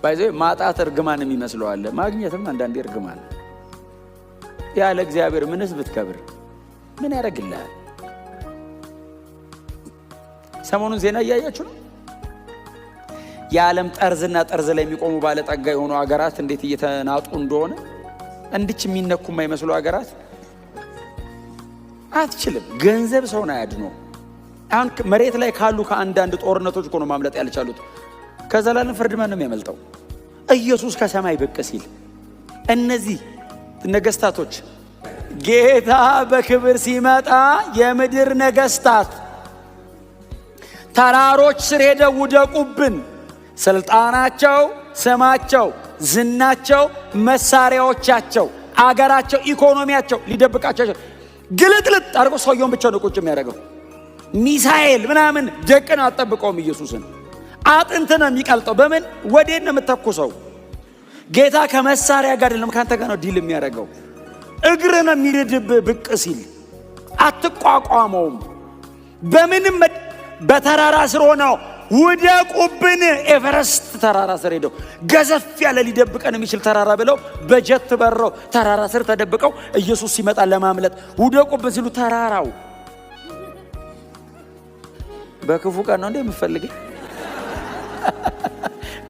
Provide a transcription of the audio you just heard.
By the way፣ ማጣት እርግማን የሚመስለው አለ። ማግኘትም አንዳንዴ እርግማን። ያለ እግዚአብሔር ምንስ ብትከብር ምን ያደርግልሃል? ሰሞኑን ዜና እያያችሁ ነው። የዓለም ጠርዝና ጠርዝ ላይ የሚቆሙ ባለጠጋ የሆኑ ሀገራት እንዴት እየተናጡ እንደሆነ፣ እንድች የሚነኩ የማይመስሉ ሀገራት አትችልም። ገንዘብ ሰውን አያድኖ። አሁን መሬት ላይ ካሉ ከአንዳንድ ጦርነቶች እኮ ነው ማምለጥ ያልቻሉት። ከዘላለም ፍርድ ማን ነው የሚያመልጠው? ኢየሱስ ከሰማይ ብቅ ሲል እነዚህ ነገስታቶች፣ ጌታ በክብር ሲመጣ የምድር ነገስታት ተራሮች ስር ሄደው ውደቁብን፣ ስልጣናቸው፣ ስማቸው፣ ዝናቸው፣ መሳሪያዎቻቸው፣ አገራቸው፣ ኢኮኖሚያቸው ሊደብቃቸው ግልጥልጥ አድርጎ ሰውየውን ብቻ ነው ቁጭ የሚያደርገው። ሚሳኤል ምናምን ደቅን አጠብቀውም። ኢየሱስን አጥንት ነው የሚቀልጠው። በምን ወዴት ነው የምተኩሰው? ጌታ ከመሳሪያ ጋር አይደለም፣ ከአንተ ጋር ነው deal የሚያደርገው። እግር ነው የሚርድብህ ብቅ ሲል፣ አትቋቋመውም። በምንም በተራራ ስር ሆነው ውደቁብን፣ ኤቨረስት ተራራ ስር ሄደው ገዘፍ ያለ ሊደብቀን የሚችል ተራራ ብለው በጀት በረው ተራራ ስር ተደብቀው ኢየሱስ ሲመጣ ለማምለጥ ውደቁብን ሲሉ ተራራው በክፉ ቀን ነው እንዴ የምፈልገኝ?